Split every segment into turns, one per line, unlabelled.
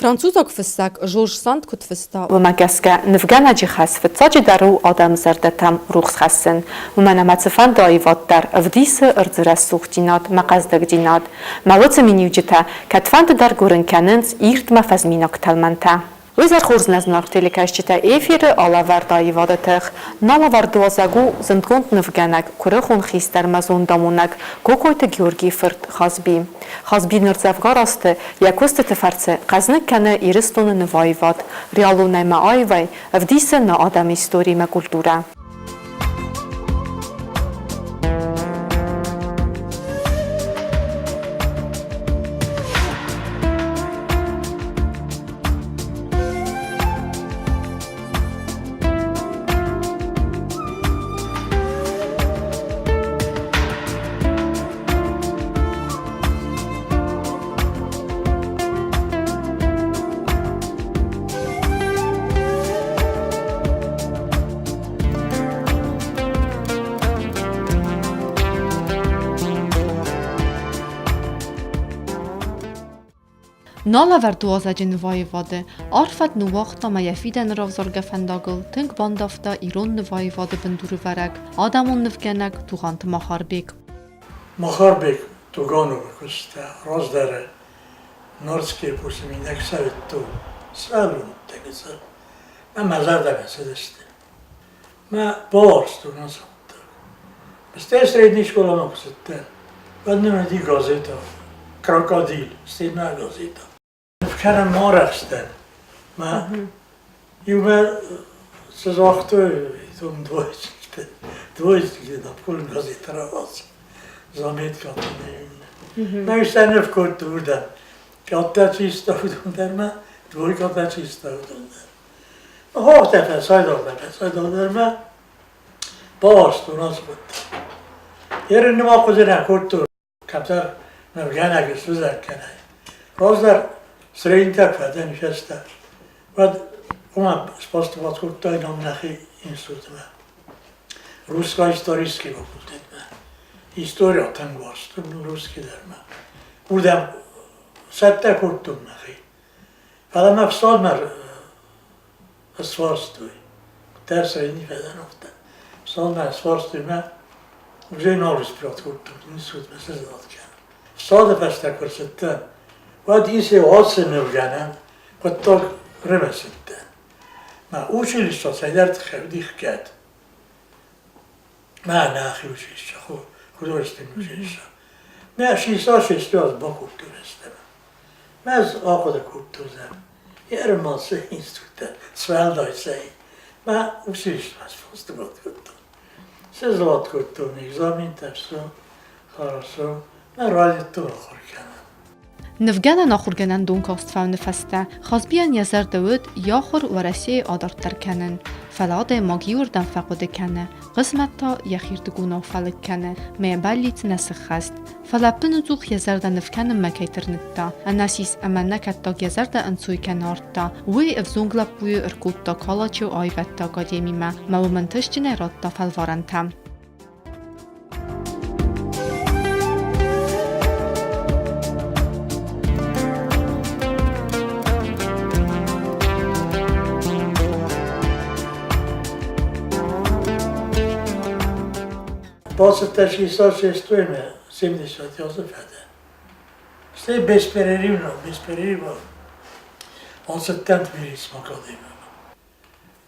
Французаг фыссӕг Жорж Санд куыд фыста,
Уымӕ гӕсгӕ нывгӕнӕджы хӕс фыццаджыдӕр у адӕмы зӕрдӕтӕм рухс хӕссын, уымӕн ӕмӕ цыфӕнды аивад дӕр ӕвдисы ӕрдзы рӕсугъддзинад мӕ хъӕздыгдзинад. Мӕ уыцы миниуджытӕ кӕдфӕнды дӕр гуырын кӕнынц ирдмӕ фӕзминаг тӕлмӕнтӕ. Уый дӕр хорз нӕ зынаргъ телекӕсджытӕ эфиры алӕвӕрд аивады тых. Налӕвӕрд уазӕг у зындгонд нывгӕнӕг, куырыхон хистӕр мӕ зондамонӕг Кокойты Георгийы фырт Хазби. Хазби ныр дзӕвгар азты йӕ куыстыты фӕрцы хъӕзныг кӕны Ирыстоны нываивад, реалонӕй ма аивӕй ӕвдисы нӕ адӕмы истори мӕ культурӕ.
Налӕвӕрд уазӕджы нываивады арфӕт ныууагъта мӕ йӕ фидӕны равзаргӕ фӕндагыл тынг бандӕвта ирон нываивады бындурывӕрӕг, адӕмон нывгӕнӕг Тугъанты Махарбег.
Махарбег Тугановы куыста раздӕры Нордский эпосы мидӕг цӕвиттон сывӕллоны Мӕ мӕ зӕрдӕмӕ цыдысты. Мӕ бауарзтон ацы хъуыддаг. Стӕй средний скъоламӕ куы цыдтӕн, уӕд нын уыди газетӕ «Крокодил», стенная газета. Кӕнӕм арӕхстӕн. Мӕ иумӕ цы загътой, уым двоечники обкомы газет рауадз. Заметкӕтӕ Мӕ устӕ ныв кодтой уырдӕм. Кӕдтӕ чиста уыдон дӕр мӕ, двойкӕтӕ чиста уыдон дӕр. Хохтӕ фӕцайдагъ фӕцайдагъ мӕ бауарзтон ацы хъуыддаг. Ерын ма хъуыды нӕ кодтон, кӕддӕр нывгӕнӕг суыдзӕн кӕнӕ. Раздӕр среднитӕ фӕдӕн фӕстӕ, уӕд уымӕ спаступать кодтай нам нӕхи институтмӕ, русско-исторический факультетмӕ. История тынг уарзтон, русский дӕр мӕ. Уырдӕм цӕттӕ кодтон мӕхи. Фӕлӕ мӕ фсадмӕ сфарстой. Дӕр средний фӕдӕн афтӕ. Фсадмӕ сфарстой мӕ уже нал успел кодтон институтмӕ сыздӕхт кӕнын. Фсады фӕстӕ куы рцыдтӕн, уӕд исе ацы нывгӕнӕн хъуыддаг рымысыдтӕн. Мӕ училище цӕйдӕр тыххӕй уыди хгӕд. Мӕ нӕхи училище, художественный училище. Мӕ шиса шестой аз бакодтой фӕстӕмӕ. Мӕ ӕз ахъуыды кодтон, Ермасы институттӕ суӕлдай цӕй. Мӕ училищемӕ сфӕстуат кодтон. Сызлат кодтон экзаментӕ, все хорошо. Мӕ райдыдтон ахуыр кӕнын.
Нывгӕнӕн ахуыргӕнӕндон каст фӕуыны фӕстӕ Хазбийӕн йӕ зӕрды уыд йӕ ахуыр Уӕрӕсейы адарддӕр кӕнын. Фӕлӕ адӕймаг иуырдӕм фӕхъуыды кӕны, хъысмӕт та йӕхирдыгонау фӕлыг кӕны, мӕ йӕ бӕллиц нӕ сыххӕст. Фӕлӕ ӕппынӕдзух йӕ зӕрдӕ ныв кӕнынмӕ кӕй тырныдта, ӕнӕсис ӕмӕ нӕкӕттаг йӕ зӕрдӕ ӕнцой кӕй ардта, уый ӕвзонг лӕппуйы ӕркодта Калачы аивӕдты академимӕ ӕмӕ уым ӕнтыстджынӕй радта фӕлварӕнтӕ.
Бацыдтӕ шестьдесят 70 азы фӕдӕн. Стӕй бесперерывно, бесперерывно ацыдтӕн Тбилисмӕ академимӕ.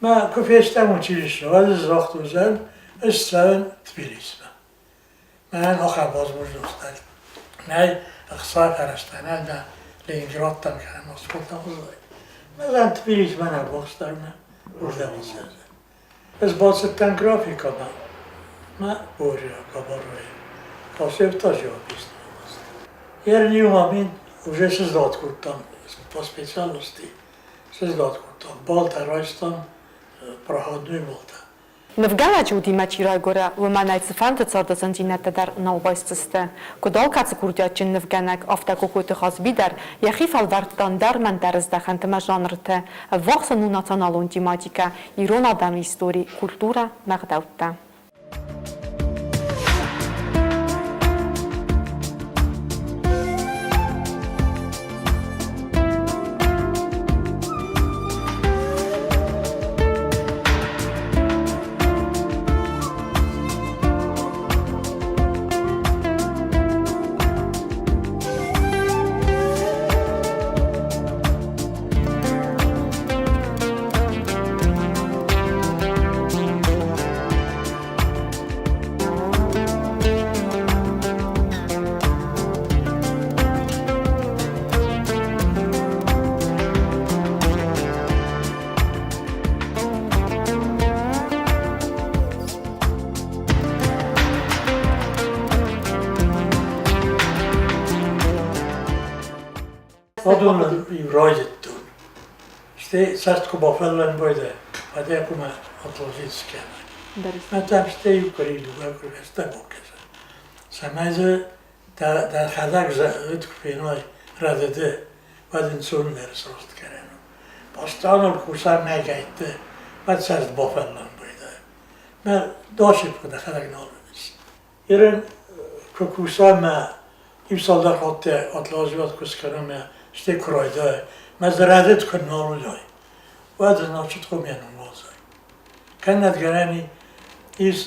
Мӕ куы фестӕм училище, уӕд ӕз загътон, ӕз цӕуын Тбилисмӕ. Мӕнӕн ахӕм возможность нӕй, ӕхца фӕрӕзтӕ нӕ, нӕ Ленинградтӕм кӕнӕ Москватӕм уыдзӕн. Мӕнӕн Тбилисмӕ нӕ бахстӕр мӕ уырдӕм ацӕудзӕн. Ӕз бацыдтӕн графикӕмӕ, мӕ Боря Габаройы Косев та живописный Ер момент уже сыздат кодтам по специальности, сыздат кодтам, балтӕ райстам, проходной балтӕ.
Нывгӕнӕджы удимӕ чи райгуыры, уымӕн ӕй цыфӕнды царды зындзинӕдтӕ дӕр нал байсдзысты. Куыд алкӕцы курдиатджын нывгӕнӕг, афтӕ Кокойты Хазби дӕр йӕхи фӕлвӕрдта ӕндӕр мӕндӕр здӕхӕнты мӕ жанрты. Ӕввахс ын у националон тематикӕ, ирон адӕмы истори, культурӕ мӕ ӕгъдӕуттӕ.
Уыдон-иу райдыдтон. Стӕй цӕст куы бафӕллӕнбайдӕ, уӕд ӕй куы отложить скӕнай. Мӕ стӕй иу къуыри, дыууӕ къуыри фӕстӕ бакӕсӕн. Цӕмӕй дзы дӕхӕдӕг зӕгъыд куы фенай рӕдыды, уӕд ӕнцондӕр сраст кӕнӕн у. Постоянно кусӕн нӕгӕйтты, уӕд цӕст бафӕллӕнбайдӕ. Мӕ досипкы дӕхӕдӕг нал уыныс. Ерын куы куса мӕ иу цалдӕр хатты отлаживать куы скӕна мӕ стӕй куы райдайа, мӕ дзы рӕдыд куы нал уыдай, уӕд значит хъуымӕ ныууадзай. Кӕннӕд гӕнӕн ис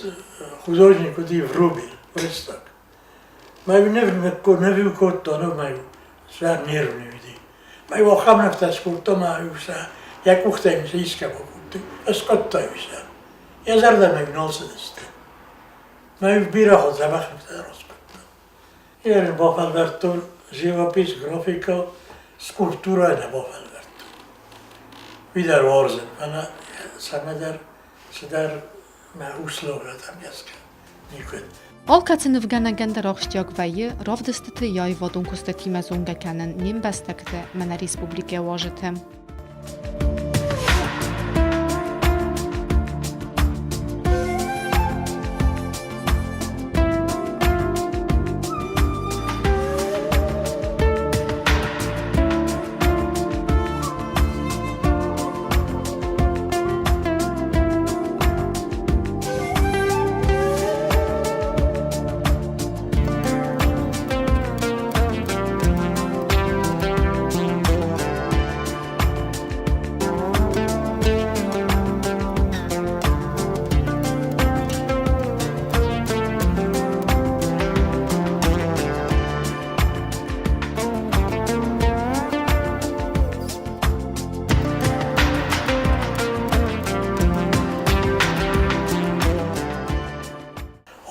художник уыди Врубель, уырыссаг. Мӕ ныв кодта, ныв мӕ сӕ нервный уыди. Мӕ ахӕм нывтӕ скодта мӕ сӕ йӕ къухтӕй сӕ исгӕ бакодтой, ӕскъуыдта-иу сӕ. Йӕ зӕрдӕмӕ нал цыдысты. Мӕ бирӕ дзӕбӕх нывтӕ раскодта. Ерын бафӕлвӕрдтон живопись, графикӕ, скульптурӕ нӕ бафӕлвӕрдтон. Уый дӕр уарзын, фӕлӕ цӕмӕдӕр цыдӕр мӕ условиятӕм гӕсгӕ никуыд.
Алкӕцы нывгӕнӕгӕн дӕр ахсджиаг вӕййы равдыстыты йӕ аивадон куыстытимӕ зонгӕ кӕнын не мбӕстӕгты ӕмӕ нӕ республикӕйы уазджыты.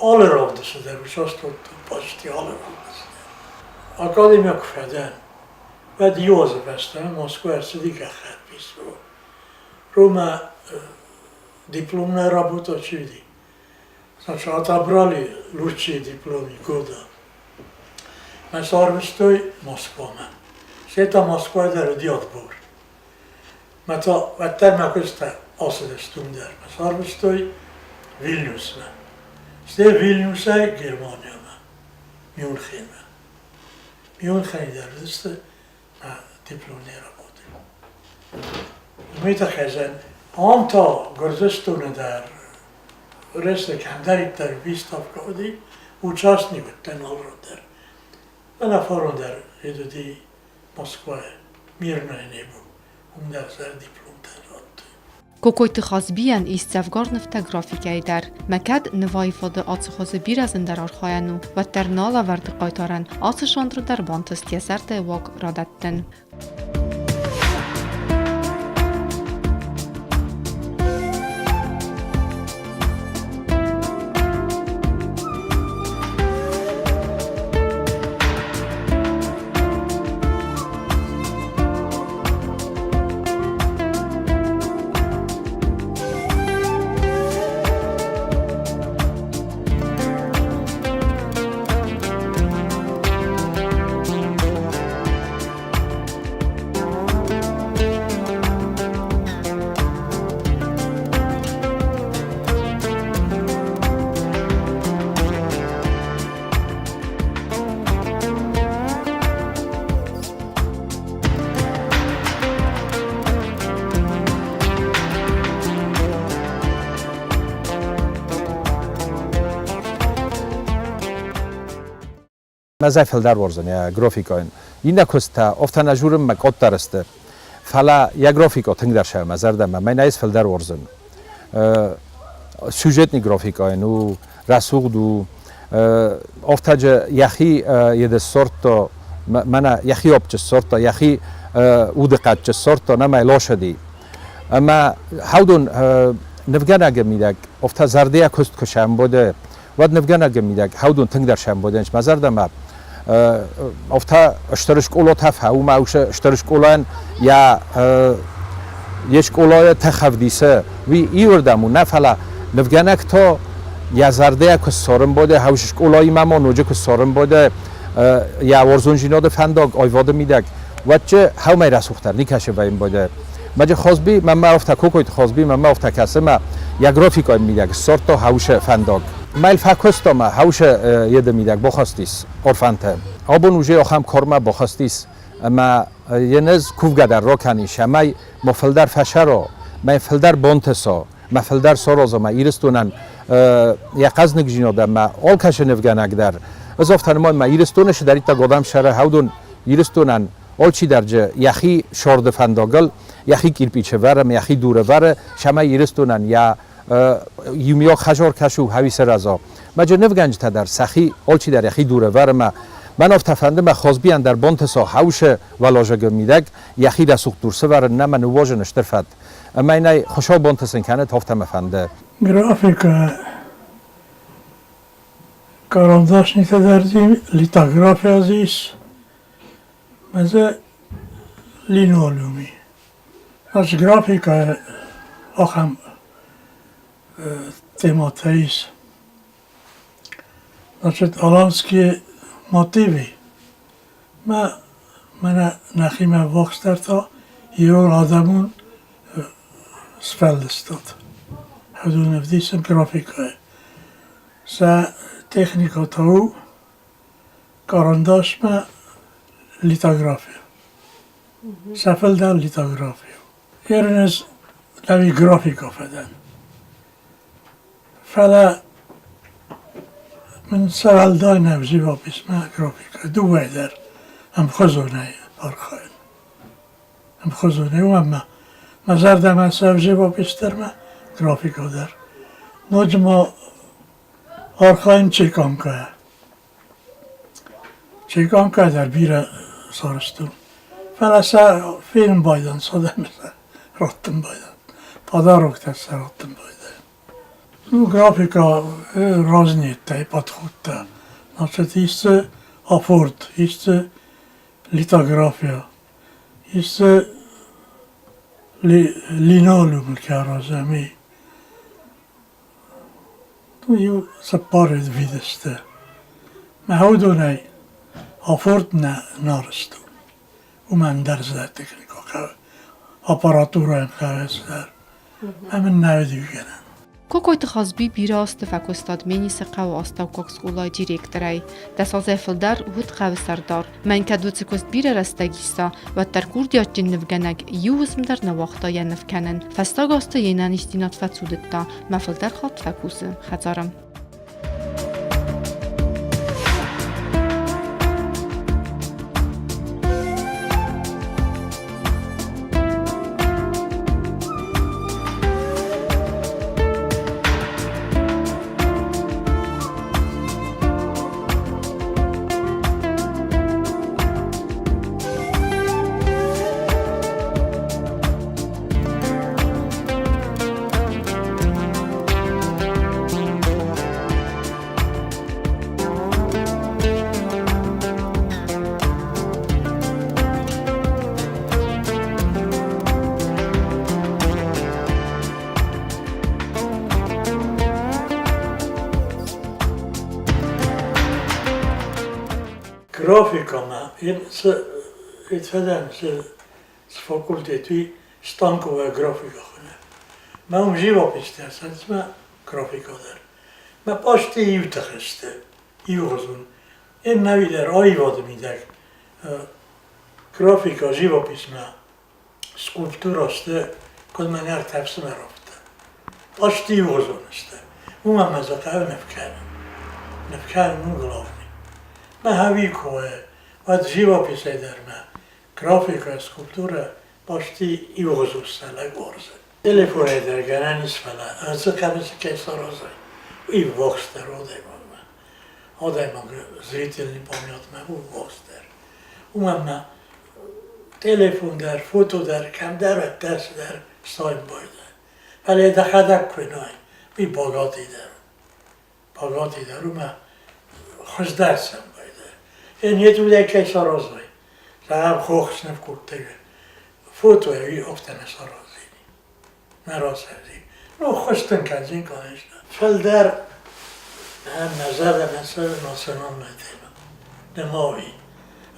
Алы равдысты дӕр участвовал почти алы равдысты дӕр. Академийӕ куы фӕдӕн, уӕд иу азы фӕстӕ Москвӕ ӕрцыди гӕххӕтт писмо. Ромӕ дипломная работа чи уыди? Значит, отобрали лучшие дипломы года. Мӕ сӕрвыстой Москвамӕ. Стӕй та Москвайы дӕр уыди отбор. Мӕ та уӕддӕр мӕ куыстӕ ацыдысты уым дӕр. Мӕ сӕрвыстой Вильнюсмӕ. Стӕй Вильнюсӕй Германиямӕ, Мюнхенмӕ. Мюнхены дӕр уыдысты мӕ дипломные работы. Уый тыххӕй зӕн ам та Гуырдзыстоны дӕр Уӕрӕсе кӕмдӕриддӕр выставкӕ уыди, участник уыдтӕн алыран дӕр. Фӕлӕ фарон дӕр уыди Москвайы, Мирное небо, уым дӕр сӕ дипломтӕ радтой.
Кокойты Хазбийӕн ис дзӕвгар нывтӕ графикӕйы дӕр. Мӕ кӕд нываивады ацы хуызы бирӕ зындӕр архайӕн у, уӕддӕр нӕ алӕвӕрды хъайтарӕн ацы жанры дӕр бантыст йӕ зӕрдӕйы уаг радӕттын.
Мӕ фылдӕр уарзын йӕ графикӕйӕн. Иннӕ куыст та офтӕ нӕ журынмӕ къоддӕр сты, фӕлӕ йӕ графикӕ тынгдӕр сӕ мӕ зӕрдӕмӕ. Мӕнӕ ӕз фылдӕр уарзын. Сюжетный графикӕйӕн у рӕсугъд у. Офтӕджы йӕхи еды ссардта, мӕнӕ йӕхи опчы ссардта, йӕхи удыхъӕдджы ссардта, нӕмӕ лошади. Ӕмӕ хӕудон нывгӕнӕгы мидӕг офтӕ зӕрдӕйӕ куыст куы сӕмбоды, уӕд нывгӕнӕгы мидӕг хӕудон тынгдӕр сӕмбодӕнс мӕ зӕрдӕмӕ. Офтӕ стыр скъолатӕ фӕуымӕ стыр скъолайӕн йӕ йе скъолайы тых ӕвдисы, уый иуырдӕм у, нӕ фӕлӕ нывгӕнӕг та йӕ зӕрдӕйӕ куы ссарын боде, хӕус скъолаимӕ ма ноджы куы ссарын боде йӕ уарзондзинады фӕндаг аивады мидӕг, Уӕдчы хӕумӕй рӕсугъддӕр никӕсы вӕййын. Мӕджы Хозби, мӕнмӕ афтӕ Кокойты Хозби, мӕнмӕ афтӕ кӕсы, мӕ йӕ графикӕйы мидӕг ссардта хӕусы фӕндаг. Мӕл фӕкуыста мӕ хӕусы еды мидӕг бахастис орфантӕ. Абон уже ахӕм кормӕ бахастис, ӕмӕ йын ӕз кувгӕ дӕр ракӕнис, ӕмӕ ма фылдӕр фӕсӕра, мӕ фылдӕр бантыса, мӕ фылдӕр сараза мӕ Ирыстонӕн йӕ хъӕзныгдзинад ӕмӕ алкӕцы нывгӕнӕг дӕр. Ӕз афтӕ нымайын, мӕ Ирыстоны цыдӕриддӕр адӕм сӕры хӕудон Ирыстонӕн алчидӕр дзы йӕхи сорды фӕндагыл, йӕхи кирпичы вӕры, йӕхи дуры вӕры, цӕмӕй Ирыстонӕн йӕ иумиаг хӕзар кӕс у, хӕуи сырӕза. Мӕджы нывгӕнджытӕ дӕр сӕхи алчидӕр йӕхи дуры вӕры мӕ мӕн афтӕ фӕнды, мӕ Хозбийӕн дӕр бантыса хӕусы уӕлазӕгы мидӕг йӕхи рӕсугъд дур сывӕрын, нӕ мӕ ныууазын стыр фӕд. Ӕмӕ йын ӕй Хуыцау бонты сын кӕны, афтӕ мӕ фӕнды.
Графикӕ карандашнитӕ дӕр литография дзы ис, мӕ дзы линолеуми. Ӕз графикӕ ахӕм темӕтӕ ис. Значит, аланские мотивы мӕ мӕнӕ нӕхимӕ ввахсдӕр та ирон адӕмон сфӕлдыстад. Уыдон ӕвдисӕн графикӕйы. Сӕ техникӕ та у карандашмӕ литография. Сӕ фылдӕр литография у. Ерын ӕз лӕви графикӕ фӕдӕн. Фӕлӕ мын сӕ уӕлдай нӕ живописмӕ графикӕ дыууӕ дӕр ӕмхуызонӕй архайын. Ӕмхуызонӕй уымӕн мӕ зӕрдӕмӕ сӕ живопись дӕр мӕ графикӕ дӕр. Ноджы ма архайын чеканкӕйӕ. Чеканкӕ дӕр бирӕ сарӕзтон. Фӕлӕ сӕ фенын байдайын, сӕ раттын байдайын. Подароктӕ сӕ раттын байдайын. Ну, графика разные подходтӕ. Значит, есть афорт, есть литография, есть линолеум аразӕм. Ну, иу цыппар виды сты. Мӕ уыдонӕй афорт нӕ арӕзтон. Уымӕн дӕр цыдӕр техникон аппаратурӕйӕн хъӕуы цыдӕр. Ӕмӕ нӕ уыди гӕнӕн.
Кокойты Хазби бирӕ азты фӕкуыста Дменисы хъӕуы астӕуккаг скъолайы директорӕй. 10 азӕй фылдӕр уыд хъӕуы сӕрдар. Мӕн кӕд уыцы куыст бирӕ рӕстӕг иста, уӕддӕр курдиатджын нывгӕнӕг иу уысм дӕр нӕ уагъта йӕ ныв кӕнын. Фӕстаг азты йе нӕниздзинад фӕцудыдта, мӕ фылдӕр хатт фӕкусы хӕдзары.
Графикӕмӕ цы фӕдӕн, цы факультет, уый станковая графика хуыны. Мӕ уым живописьтӕ сӕнцмӕ графика дӕр. Мӕ пъасты иу тых сты, иугъуызон. Иннӕ дӕр аивады мидӕг графика, живописьмӕ скульптура сты, куыд мӕ Нарты ӕфсымӕр афтӕ. Пъасты иугъуызон сты. Уымӕн мӕ дзы хъӕуы ныв кӕнын. Ныв кӕнын у главный. Мӕ хӕуи куы уӕд живописӕй дӕр мӕ графикӕ, скульптурӕ пъасти иугъуызон сӕ лӕг уарзы. Телефонӕй дӕр гӕнӕн ис, фӕлӕ цы кӕныс, кӕй саразай, уый ввахсдӕр адӕймагмӕ. Адӕймаг зрительный памятмӕ у ввахсдӕр. Уымӕн ма телефон дӕр, фото дӕр, кӕмдӕр ӕддӕр цыдӕр сайын байдайы. Фӕлӕ йӕ дӕхӕдӕг куы най, уый богатый дӕр у. Богатый дӕр у мӕ хуыздӕр сӕм байдайы. Е не тудӕй кӕй саразай, зӕгъӕм, хох сныв кодтай, фото уый афтӕ нӕ сараздзӕни. Нӕ рацӕудзӕн. Ну, хуызтын кӕндзӕн, конечно. Фылдӕр мӕ зӕрдӕмӕ цӕуы национальная тема. Нымауи.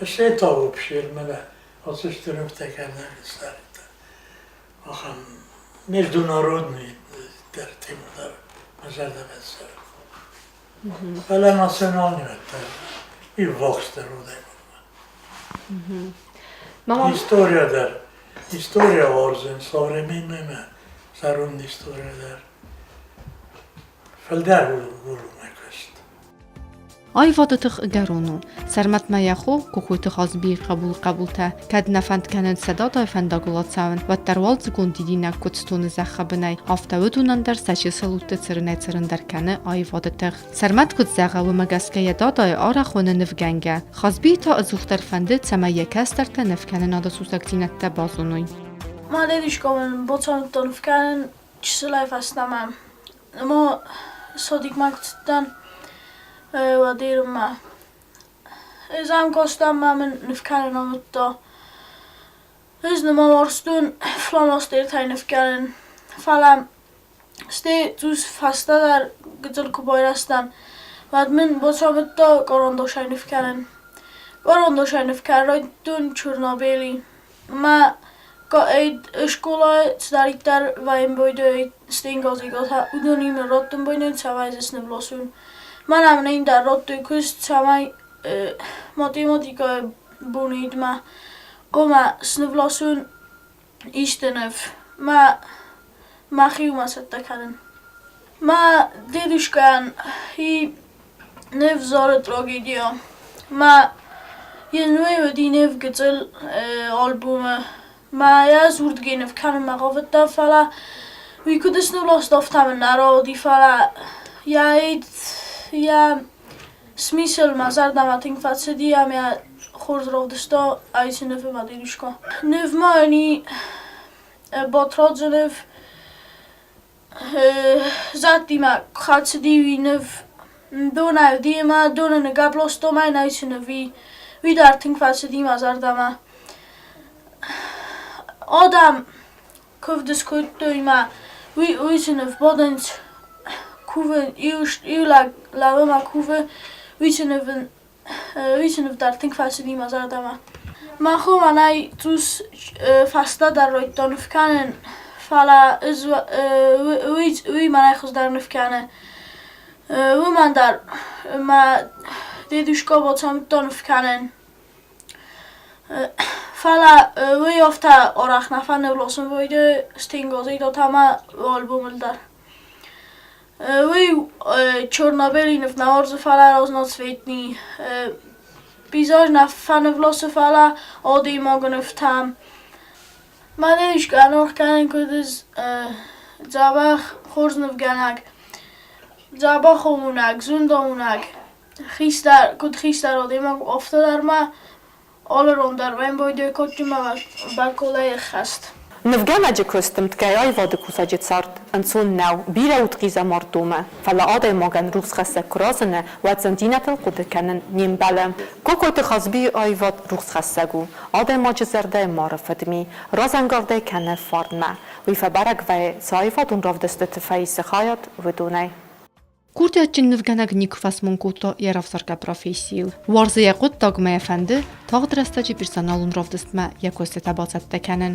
Стӕй та вообще мӕнӕ Ацы стыр нывтӕ кӕм нӕ ссардта, ахӕм международный дӕр темӕ дӕр мӕ зӕрдӕмӕ цӕуы. Фӕлӕ национальный уӕддӕр иввахсдӕр адӕймагмӕ. История дӕр, история уарзын, современныймӕ зӕронд история дӕр. Фылдӕр уымӕ куыст.
Аивады тых ӕгӕрон у. Сӕрмӕтмӕ йӕ хо, Кокойты Хазбийы хъӕбулы хъӕбултӕ, кӕд нӕ фӕнд кӕнынц сӕ дадайы фӕндагыл ацӕуын, уӕддӕр уалдзыгон дидинӕг куыд стоны зӕххы бынӕй, афтӕ уыдонӕн дӕр сӕ чысыл удты цырынӕй-цырындӕр кӕны аивады тых. Сӕрмӕт куыд зӕгъы, уымӕ гӕсгӕ йӕ дадайы арӕх уыны нывгӕнгӕ. Хазбийы та ӕдзухдӕр фӕнды, цӕмӕй йӕ кӕстӕртӕ нывкӕнынады сусӕгдзинӕдтӕ базоной.
Мӕ дедушка мын бацамыдта ныв кӕнын чысылӕй фӕстӕмӕ. Ӕма садикмӕ куы цыдтӕн, уӕд ерынмӕ. Ӕз ӕм кастӕн ӕмӕ мын ныв кӕнын амыдта. Ӕз нӕма уарзтон фломастертӕй ныв кӕнын, фӕлӕ стӕй цъус фӕстӕдӕр гыццыл куы байрӕзтӕн, уӕд мын бацамыдта къарандашӕй ныв кӕнын. Къарандашӕй ныв кӕнын райдыдтон черно-белый. Мӕ скъолайы цыдӕриддӕр вӕййын байдайы стенгазигатӕ, уыдонимӕ раттын байдайын, цӕмӕй дзы снывласой. Мӕнӕ мын ӕндӕр радтой куыст, цӕмӕй математикӕйы боныидмӕ хъуамӕ снывласон исты ныв. Мӕ мӕхи уымӕ цӕттӕ кӕнын. Мӕ дедушкӕйӕн и ныв зары трагедия. Мӕ йын уый уыди ныв гыццыл альбомы. Мӕ йӕ дзурдгӕ ныв кӕнынмӕ хъавыдтӕн, фӕлӕ уый куыд снывласта, афтӕ мын нӕ рауади, фӕлӕ йӕ йӕ смысл мӕ зӕрдӕмӕ тынг фӕцыди ӕмӕ йӕ хорз равдыста ацы нывы мӕ дедушка. Ныв ма йын и Батрадзы ныв зӕдтимӕ хӕцыди уый ныв донӕй уыди ӕмӕ доны ныгӕп ластомӕй нӕ цы ныв и, уый дӕр тынг фӕцыди мӕ зӕрдӕмӕ. Адӕм куывд скодтой мӕ уый цы ныв бадынц, кувы, иу лӕг лӕууы мӕ кувы, уый цы ныв Уый ныв дӕр тынг фӕцыди мӕ зӕрдӕмӕ. Мӕ хо мӕнӕй цъус фӕстӕдӕр райдыдта ныв кӕнын, фӕлӕ ӕз уый мӕнӕй хуыздӕр ныв кӕны. Уымӕн дӕр мӕ дедушка бацамыдта ныв кӕнын. Фӕлӕ уый афтӕ арӕх нӕ фӕнывласын вӕййы стенгазӕй дӕр ӕмӕ альбомыл дӕр. Уый черно-белый ныв нӕ уарзы, фӕлӕ разноцветный. Пейзаж нӕ фӕнывласы, фӕлӕ адӕймагы нывтӕм. Мӕнӕ искӕй аргъ кӕнын куыд ӕз дзӕбӕх хорз нывгӕнӕг, дзӕбӕх амонӕг, зондамонӕг, хистӕр, куыд хистӕр адӕймаг, афтӕ дӕр ма алы ран дӕр ӕмбойдӕй кадджын баколайы хӕст.
Нывгӕнӕджы куыст ӕмткӕй аивады кусӕджы цард ӕнцон нӕу, бирӕ удхъизӕмар домы, фӕлӕ адӕймагӕн рухсхӕссӕг куы разыны, уӕд зындзинӕдтыл хъуыды кӕнын не мбӕлы. Кокойты Хазбийы аивад рухсхӕссӕг у, адӕймаджы зӕрдӕйы мары фыдми, разӕнгардӕй кӕны фарнмӕ. Уый фӕбӕрӕг вӕййы, цы аивадон равдыстыты фӕисы хайад, уыдонӕй.
Курдиатджын нывгӕнӕг никуы фӕсмон кодта йӕ равзаргӕ профессийыл. Уарзы йӕ хъуыддаг ӕмӕ йӕ фӕнды тагъд рӕстӕджы персоналон равдыстмӕ йӕ куыстытӕ бацӕттӕ кӕнын.